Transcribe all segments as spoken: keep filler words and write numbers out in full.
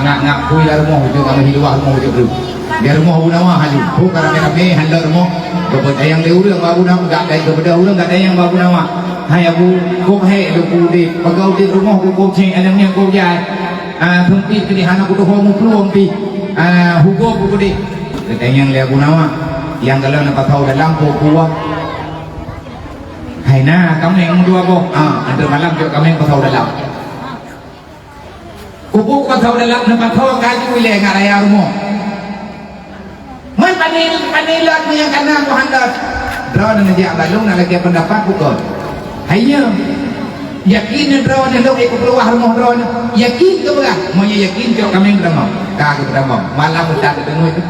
Ngak-ngak pui lam rumoh ujoe, ngak meuhi luwah rumoh ujoe deuh. Di rumoh Abu Nawa haju. Pu ka ramé-ramé hán lom rumoh. Geupeutanyong lé ureuëng bak Abu Nawa, gak, geupeutanyong ureuëng gak tanyong bak Abu Nawa. "Hai Abu, kok hék lôn udép? Paga udép rumoh ku kok cék, aneuk nyan kok jai? Ah, seumpit keudéh, hana kutuho muplueng pih. Ah, hugoe ku keudéh." Geutanyong lé Abu Nawa, "Nyang galak na pasau dalam po kuah?" "Hai na, kaméng dua boh." "Ah, antar malam jok kaméng pasau dalam." Kubu pasau dalam neupatho kaju ilée ngat raya rumoh. Man pani, pani lôt nyang kana ku handot. Droeneuh neujak bak lôn na lagée peundapat bukon. Hai nyoe. Yakin droeneuh lôn ikeu keuluwa rumoh droeneuh. Yakin keu beurah. Meunyoe yakin cok kaméng peutamong. Ka keu peutamong. Malam udah teudeungoe tu.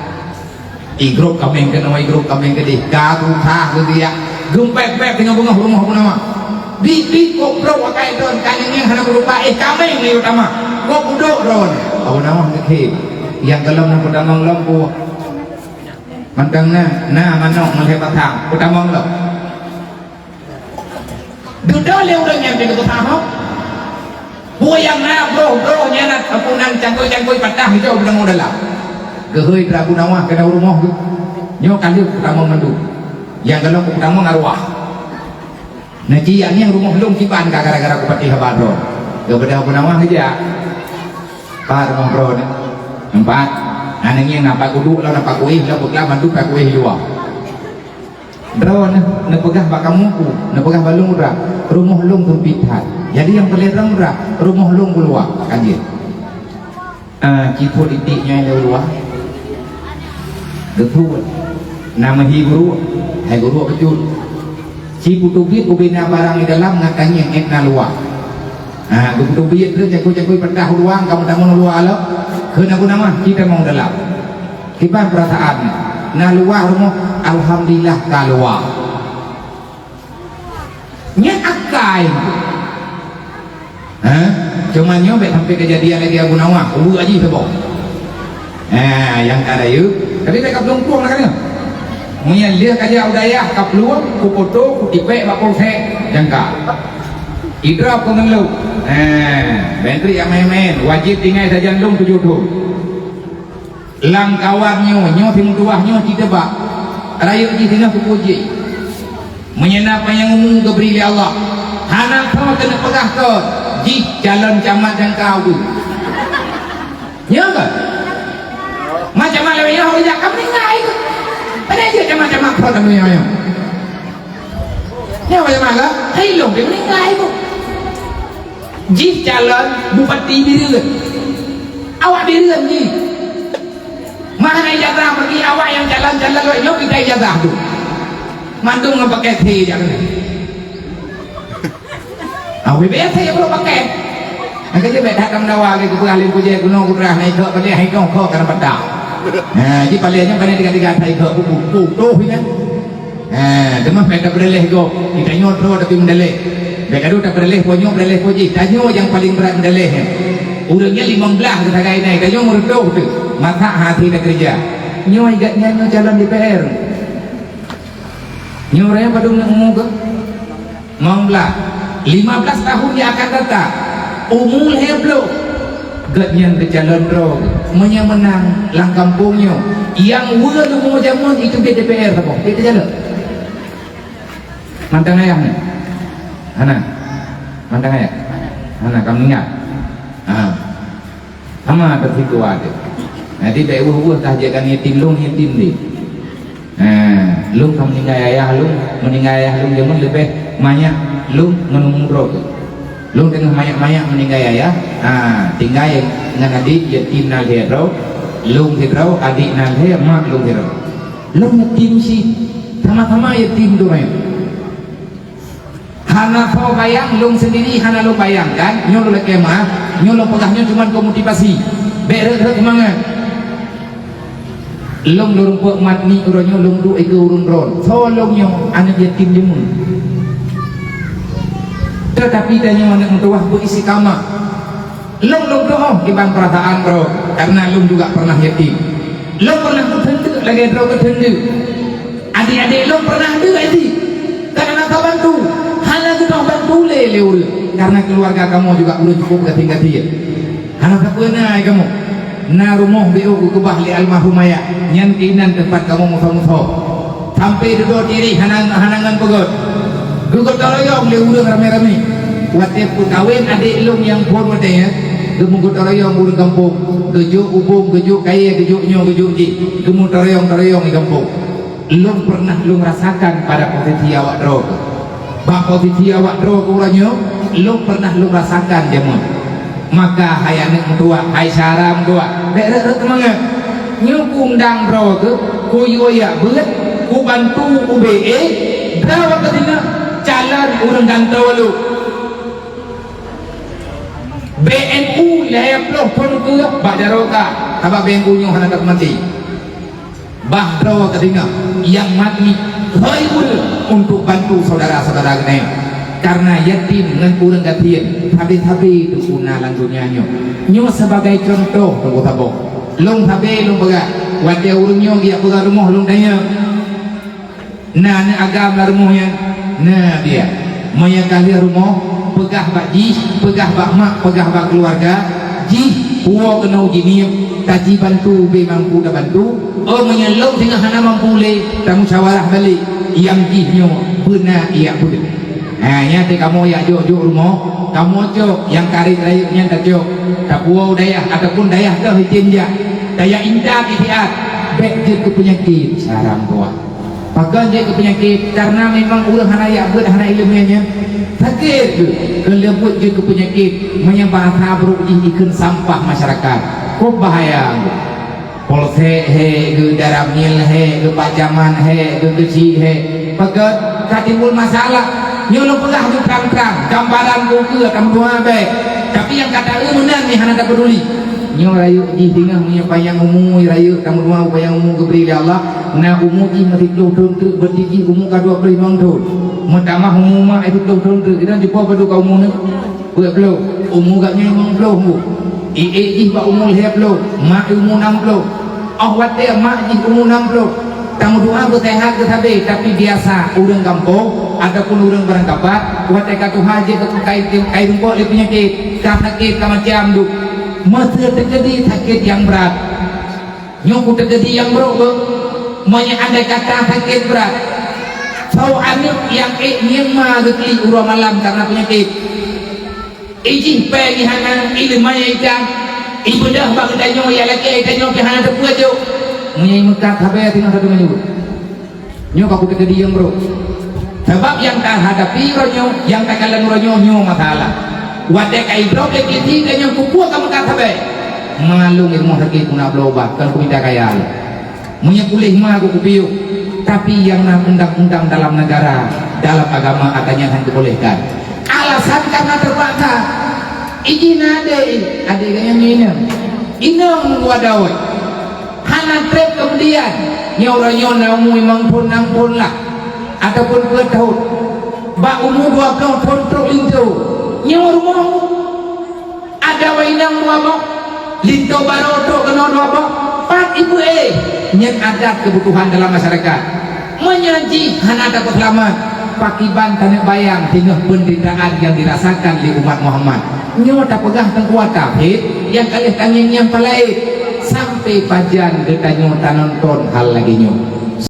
Igrop kaméng keunoe, igrop kaméng keudeh. Ka susah geubiak. Geumpék-pék teungoh beungoh rumoh Abu Nawa. Bit-bit kok brok akai droen, ka nyang hana meurupa, eh, kaméng ni utama. Kok budok droen. Abu Nawa geukheun. Nyang gohlom na peutamong lom ku. Mantong na, na manok meulhée batang. Peutamong lom. Dudoe lé ureuëng nyan pih geupeusahom. Peue nyang na broh-broh nyan na sapunan cangkôi-cangkôi patah hijau beunanggung dalam. Geuhôi Abu Nawa keunoe rumoh geuh. Nyoe ka lheueh peutamong mandum. Nyang gohlom peutamong arwah. Neuci nyang rumoh lôn kiban ka gara-gara kupatéh haba droe. Geubeudôh Abu Nawa geujak. Pat rumoh droe nyoe. Empat. Aneuk ngieng na pat kuduek lom, na pat kuéh lom, beuklam mandum pat kuéh luwa. Droeneuh neupeugah bak kamoe ku, neupeugah bak lôn ura, rumoh lôn seumpit that. Jadi nyang peureulée droeneuh ura, rumoh lôn keuluwa, ka jeuet. Ah, cipot iték nyoe lé uluwa. Geupeuet. Na meuhi guruk, hai guruk keujot. Ci puteubiet ubena barang di dalam ngon tangieng ék na luwa. Ah, geuputeubiet lé cangkôi-cangkôi peudah uluwa, ka meutamong uluwa lom. Kheun Abu Nawa, ci tamong dalam. Kiban peurasaan, na luwa rumoh, alhamdulillah ka luwa. Nyan akai. Ha? Cuma nyoe bèk sampai keujadian lagèe Abu Nawa, ubeuk jih saboh. Ha, nyang ka rayeuk. Tapi bèk ka plueng-plueng na ka nyoe. Meunyo lheueh ka jak u dayah, ka plueng, kupoto, kutipèk bak polsek, nyang ka. Idrop keu ngon lôn. Ha, bèk treuk nyang maén-maén, wajéb tinggai sajan lôn tujoh thôn. Lam kawan nyoe, nyoe simeutuwah nyoe cit teubak. Rayeuk jih singoh keupeue jih. Meunyo na panyang umu geubri lé Allah, hana soe keuneuk peugah keu jih calon camat nyang ka ubeut. Nyo keuh? Ma camat lawét nyoe hana jak ka meuninggai keuh. Pane jeuet camat-camat phon lam donya nyoe? Nyoe ma camat keuh? Hai lôn pih meuninggai keuh. Jih calon bupati Bireuen. Awak Bireuen jih. Meuhana ijazah bagi awak nyang calon-calon lawét nyoe, kita ijazah tu. Mandum ngon pakai C jak keunan. Ah, W B S C yang perlu pakai. Maka dia bèk that lam dawa lagi, kupeugah lé kujé gunong kudrah na ikot paleng hai kong kho kana pata. Ha, ji paleng nyan paleng tiga-tiga hai kho buku. Butuh nyan. Ha, teuma bèk tapeudaléh gob. Kita nyoe droe tapi meudaleh. Bèk gadoh tapeudaléh po nyoe, peudaléh po jih. Tanyoe nyang paleng brat meudaleh nyan. Ureueng nyan limong blaih geusagai nai, tanyoe meureutoh teuh. Masak hase takeureuja. Nyoe igat nyan nyoe calon D P R. Nyoe ureueng padum nyoe umu keuh? Limong blaih. Lima belas tahun yang akan datang, umu lhèe ploh, gobnyan geucalon droe. Meunyo meunang lam kampung nyoe, nyang weu leumo jameun itu di D P R saboh. Itu calon. Mantong ayah ni. Hana. Mantong ayah. Hana, ka meuninggai. Ha. Sama tersitulah tu. Jadi bèk weueh-weueh kah jeuet kan yatim, lôn yatim deh. Ha, lôn ka meuninggai ayah lôn, meuninggai ayah lôn jameun leubeh manyak lôn ngon umu droe tu. Lôn teungoh manyak-manyak meuninggai ayah, ha, tinggai ngon adék yatim na lhèe droe, lôn sidroe, adék na lhèe, mak lôn sidroe. Lôn yatim cit, sama-sama yatim tu nyan. Hana soe bayang, lôn sendiri hana lôn bayangkan, nyoe lôn lakèe meu'ah, nyoe lôn peugah nyoe cuman keu motivasi. Bèk rhot-rhot seumangat. Lôn lôn rumpok mat ni uroe nyoe lôn duek ikeue ureueng droen. Soe lôn nyoe, aneuk yatim jameun. Teutapi tanyoe aneuk meutuwah beu istiqamah. Lôn lôn tu'oh kiban peurasaan droe, karena lôn juga pernah yatim. Lôn pernah keuteundeuk lagèe droe keuteundeuk. Adék-adék lôn pernah deuk cit. Karena ka bantu, hana geutoh bantu lé lé ureueng. Karena keluarga kamoe juga ureueng cukup gasien-gasien. Hana sapeue na kamoe. Na rumoh B O geukeubah lé almarhum ayah, nyan keuinan teumpat kamoe musoh-musoh. Sampoe dudoe tiréh hana, hana ngon peugöt. Geugotong royong lé ureuëng ramé-ramé. Watée peukawen adék lôn nyang phon watée nyan, geumeugotong royong ureuëng gampông. Geujok ubông, geujok kayée, geujok nyoe, geujok jih. Geumeutarayong-tarayong di gampông. Lôn peureunah lôn rasakan pada posisi awak droe. Bak posisi awak droe uroe nyoe, lôn peureunah lôn rasakan jameun. Maka hai aneuëk meutuwah, hai syara meutuwah, bék rot-rot teumangat. Nyoe kuundang droe keuh, kuyue jak beuet, kubantu ubé éh, droe keuh singoh calon ureuëng gantoe lôn. B N U lhée ploh thon keuh bak jaroe ka, sabab B N U nyoe hana dapat maté. Bah droe teudeungoe nyang mati khairul untuk bantu syedara-syedara geutanyoe. Karena yatim ngon ureuëng gasien sabe-sabe teungku na lam donya nyoe. Nyoe sebagai contoh teungku saboh. Lôn sabe lôn peugah, watée ureuëng nyoe geujak peugah rumoh lôn tanyong, na aneuëk agam lam rumoh nyan? Na, biar. Meunyoe ka lheueh rumoh, peugah bak jih, peugah bak mak, peugah bak keuluwarga jih, puwoe keunoe jiniep, taji bantu ubé mampu tabantu. Oh, meunyoe lôn singoh hana mampu lé, tamusyawarah balek, nyang jih nyoe beuna jak beuet. Ha, nyan teuh kamoe jak jok-jok rumoh, kamoe cok nyang ka rhot rayeuk nyan tacok, tapuwoe u dayah ataupun dayah teuh item jak, tajak intat istiaat, bék jeuet keu peunyakét, syara meutuwah. Pakon jeuet keu peunyakét? Karena memang ureuëng hana jak beuet, hana iéleumé nyan. Sakét keuh, keuleubeuet jeuet keu peunyakét, meunyoe bahasa brôk jih ikheun sampah masyarakat. Kok bahaya. Polsek hék, geu daramil hék, geu pacaman hék, geu keuchik hék. Pakon ka timbul masalah. Nyoe lôn peugah keuh trang-trang, gambaran keuh ka meutuha bék. Tapi nyang ka taeu meunan nyan hana tapeuduli. Nyoe rayeuk jih singoh meunyoe panyang umu rayeuk, tameutuha panyang umu geubri lé Allah, na umu jih masih ploh thon treuk, berarti jih umu ka dua ploh limong thon. Meutamah umu mak itu ploh thon treuk, inan jipo padub ka umu nyoe? Peuet ploh. Umu gobnyan limong ploh, Bu. Iék jih bak umu lhée ploh, mak umu nam ploh. Oh watée mak jih umu nam ploh, tameutuha beuseuhat geusabe, tapi biasa ureuëng gampông ataupun ureuëng barangkapat, watée ka tuha jih ka kai, kai rumpok lé peunyakét, ka sakét, ka macam duek. Meuseu teukeudi sakét nyang brat. Nyoe kuteukeudi nyang brok beuh. Meunyoe andai kata sakét brat, soe aneuëk nyang ék ngieng ma geuklik uroe malam karena peunyakét? Ijih péng nyang hana, ileumé nyang itam, ibeudôh bak geutanyoe nyang lakée, geutanyoe pih hana teupeue jok. Meunyoe imeukat sabe singoh satu meunyoe. Nyoe ka kuteukeudi nyang brok. Sabab nyang tahadapi uroe nyoe, nyang takalon uroe nyoe, nyoe masalah. Watée ka idrob lé keuti ka nyang kupuih ka meukat sabe. Malu ilmu rezeki puna bloe bah, kon kumita kaya lé. Meunyoe puléh ma ku kupiôh, tapi nyang na undang-undang dalam negara, dalam agama ata nyan hana dibolehkan. Alasan karena terpaksa. Ijih na adé, adé gaya minum. Inong dua dawai. Hana treb keumudian, nyoe uroe nyoe na umu limong thon, nam thon lah, ataupun peuet thon. Bak umu dua ploh thon trok linto, nyoe rumoh. Ada wainang dua boh, linto barô trok keunoe dua boh, pat ibu éh. Nyan adat keubutuhan dalam masyarakat. Meunyoe jih hana tapeuseulamat, pakiban taneuk bayang singoh peunderitaan nyang dirasakan lé umat Muhammad. Nyoe tapeugah teungku ata, hé, nyang ka lheueh tangieng nyang palait. Sampai pajan geutanyoe tanonton hal lagée nyoe?